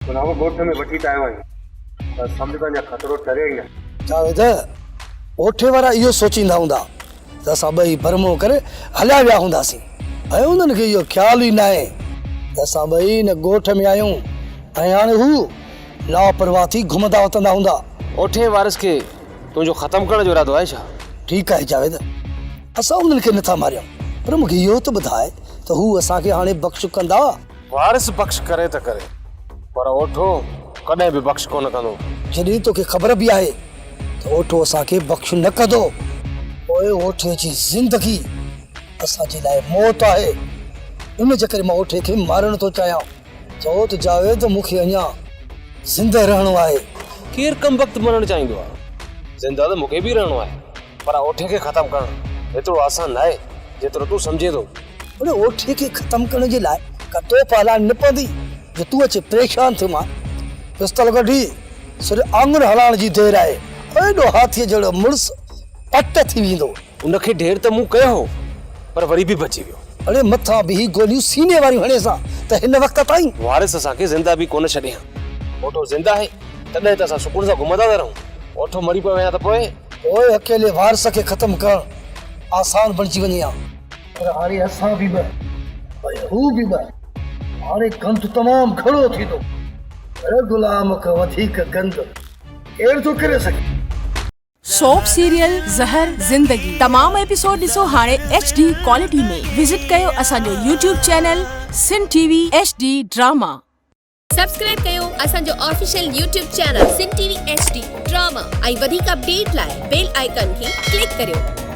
غلام ڳوٺ ۾ وٺي ته آيو آهين پر سمجهه ته اڃا خطرو ٽريو ئي ناهي. جاويد، ڳوٺ وارا اهو سوچيندا هوندا ته اسان ٻئي برمو ڪري هليا ويا هونداسين ۽ انهن کي اهو خيال ئي ناهي ته اسان ٻئي هن ڳوٺ ۾ آهيون ۽ هاڻي هو لاپرواهه ٿي گهمندا وتندا هوندا. اوٺي وارث کي تنهنجو ختم ڪرڻ جو ارادو آهي ڇا؟ ٺيڪ آهي جاويد، اسان انهن کي نٿا ماريون پر مون کي اهو ته ٻڌاء ته هو اسان کي هاڻي بخش ڪندا؟ وارث بخش ڪري ته ڪري پر اوٺو ڪڏهن به بخش ڪونه ڪندو. جڏهن توکي خبر به آهي ته اوٺو اسان کي بخش نه ڪندو، پوء اوٺي جي زندگي اسان جي لاء موت آهي، ان جي ڪري مان اوٺي کي مارڻ ٿو چاهيان. چئو ته جاويد مون کي اڃا زنده رهڻو آهي. ڪير ڪمبخت مرڻ چاهيندو آهي؟ زنده ته مون کي به رهڻو آهي پر اوٺي کي ختم ڪرڻ ايترو آسان ناهي جيترو تون سمجهين ٿو. اڙي اوٺي کي ختم ڪرڻ جي لاء ڪا توپ هلائڻ نه پوندي جو تون اچي پريشان ٿيو مان پستول ڪڍي صرف آڱر هلائڻ جي دير آهي ايڏو هاٿيء جهڙو مڙس پٽ ٿي ويندو. ان کي ڍير ته مون ڪيو هو پر وري به بچي ويو. اڙي مٿان بيهي گوليون سيني واريون هڻيس ها ته هن وقت تائين. وارث اسان کي زنده به ڪونه ڇڏي ها. اوٺو زنده آهي تڏهن ته اسان سڪون سان گهمندا ٿا رهون. اوٺو مري پوي ها ته پوء؟ پوء اڪيلي وارث کي ختم ڪرڻ آسان بڻجي وڃي ها. پر هاڻي اسان به ٻه ۽ هو به ٻه. هاڻي گند تمام گهڻو ٿيندو. پر غلام کان وڌيڪ گند ڪير ٿو ڪري سگهي؟ سوپ سيريل زهر زندگي تمام ايپيسوڊ ڏسو هاڻي ايڇ ڊي ڪوالٽي ۾ وزٽ ڪيو اسان جو YouTube channel Sindh T V H D drama. Subscribe ڪيو اسان جو official YouTube channel Sindh T V H D drama ۽ وڌيڪ اپڊيٽ لاء بيل آئيڪان کي ڪلڪ ڪريو.